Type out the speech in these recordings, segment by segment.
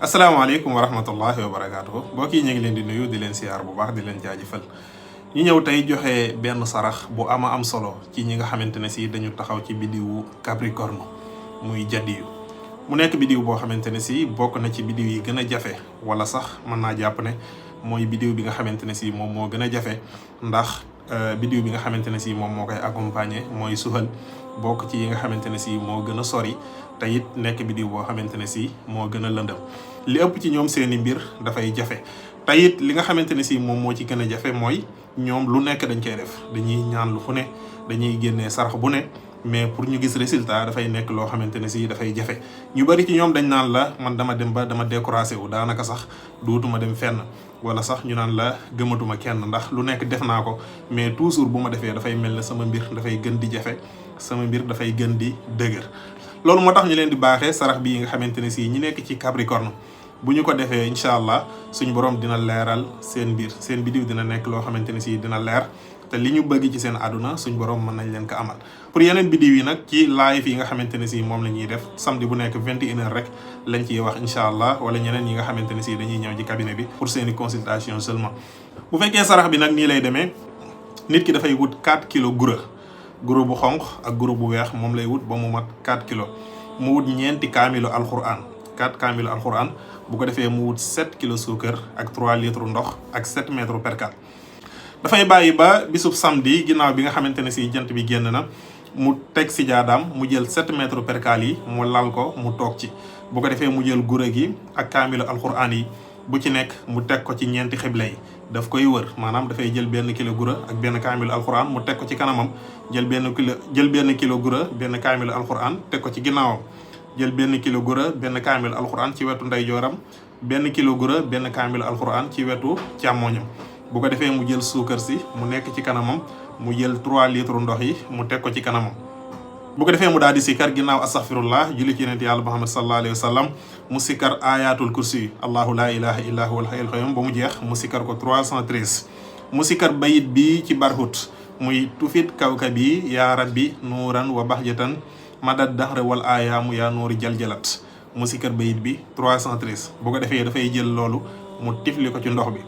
asalaamaaleykum wa rahmatullahi wa barakaatuhu mbokk yi ñu ngi leen di nuyu di leen siyaar bu baax di leen jaajëfal ñu ñëw tey joxe benn sarax bu am solo ci ñi nga xamante ne si dañu taxaw ci biddiwu Capricorne muy jaddiyu mu nekk biddiw boo xamante ne si bokk na ci biddiw yi gën a jafe wala sax mën naa jàpp ne mooy biddiw bi nga xamante ne si moom moo gën a jafe ndax biddiw bi nga xamante ne si moom moo koy accompagner mooy suhal bokk ci yi nga xamante ne si moo gën a sori te it nekk biddiw boo xamante ne si moo gën a lëndëm li ëpp ci ñoom seeni mbir dafay jafe te it li nga xamante ne si moom moo ci gën a jafe mooy ñoom lu nekk dañ koy def dañuy ñaan lu fu ne dañuy génnee sarax bu ne mais pour ñu gis résultat dafay nekk loo xamante ne si dafay jafe ñu bari ci ñoom dañ naan la man dama dem ba dama découragé wu daanaka sax duutuma dem fenn wala sax ñu naan la gëmatuma kenn ndax lu nekk def naa ko mais toujours bu ma defee dafay mel ne sama mbir dafay gën di jafe sama mbir dafay gën di dëgër loolu moo tax ñu leen di baaxee sarax bii nga xamante ne si ñi nekk ci Capricorne bu ñu ko defee incha allah suñu borom dina leeral seen mbir seen biddiw dina nekk loo xamante ne si dina leer te li ñu bëgg ci seen àdduna suñu borom mën nañ leen ko amal. pour yeneen biddiw yi nag ci live yi nga xamante ne si moom la ñuy def samedi bu nekk 21h rek lañ ciy wax incha allah wala ñeneen ñi nga xamante ne si dañuy ñëw ci cabinet bi pour seeni consultation seulement. bu fekkee sarax bi nag nii lay demee nit ki dafay wut 4 kilos guro bu xonq ak guro bu weex moom lay wut ba mu mat 4 kilos mu wut ñeenti kaamilu alquran 4 kaamilu alquran bu ko defee mu wut 7 kilos suukar ak 3 litres ndox ak 7 mètres percal dafay bàyyi ba bisub samedi ginnaaw bi nga xamante ne si jant bi génn na mu teg si jaadaam mu jël 7 mètres percal yi mu lal ko mu toog ci bu ko defee mu jël guro gi ak kaamilu alquran yi bu ci nekk mu teg ko ci ñeenti xibla yi daf koy wër maanaam dafay jël benn kilo gura ak benn kaamilu alquran mu teg ko ci kanamam jël benn kilo gura benn kaamilu alquran teg ko ci ginnaawam jël benn kilo gura benn kaamilu alquran ci wetu ndeyjooram benn kilo gura benn kaamilu alquran ci wetu càmmoñam bu ko defee mu jël suukar si mu nekk ci kanamam mu jël 3 litres ndox yi mu teg ko ci kanamam bu ko defee mu daal di sikkar ginnaaw astaghfirullah julli ci yonent yàlla Muhammad sallallahu alayhi wa sallam mu sikkar ayatul kursi yi allahu la ilaha illa huwal hayyul qayyum ba mu jeex mu sikkar ko 313 mu sikkar bayit bi ci barhut muy tufit kawkab yi yaa rabbi nuuran wa bahjatan madad dahra wal ayaamu yaa nuuri jaljalat mu sikkar bayit bi 313 bu ko defee dafay jël loolu mu tifli ko ci ndox bi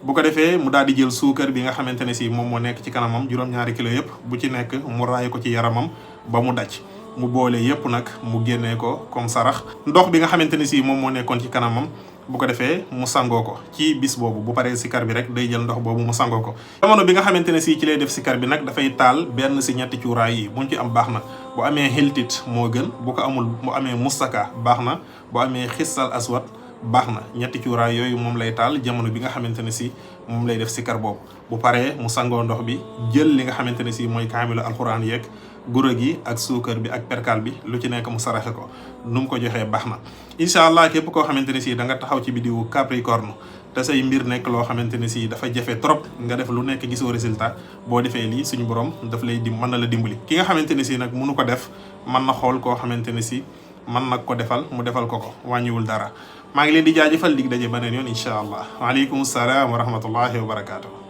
bu ko defee mu daal di jël suukar bi nga xamante ne si moom moo nekk ci kanamam juróom-ñaari kilo yëpp bu ci nekk mu raay ko ci yaramam ba mu daj mu boole yëpp nag mu génnee ko comme sarax ndox bi nga xamante ne si moom moo nekkoon ci kanamam bu ko defee mu sangoo ko ci bis boobu bu paree sikar bi rek day jël ndox boobu mu sangoo ko jamono bi nga xamante ne si ci lay def sikar bi nag dafay taal benn si ñetti cuuraay yi buñ ci am baax na bu amee xiltit moo gën bu ko amul bu amee mustaka baax na bu amee xissal aswat baax na ñetti cuuraay yooyu moom lay taal jamono bi nga xamante ne si moom lay def sikar boobu bu paree mu sangoo ndox bi jël li nga xamante ne si mooy kaamilu alxuraan yeeg guro gi ak suukar bi ak perkal bi lu ci nekk mu saraxe ko nu mu ko joxee baax na incha allah képp koo xamante ne si da nga taxaw ci biddiwu Capricorne te say mbir nekk loo xamante ne si dafa jafe trop nga def lu nekk gisoo résultat boo defee lii suñu borom daf lay mën na la dimbali ki nga xamante ne si nag mënu ko def mën na xool koo xamante ne si mën nag ko defal mu defal ko wàññiwul dara maa ngi leen di jaajëfal dig daje beneen yoon incha allah waaleykum salaam wa rahmatullahi wa barakaatu.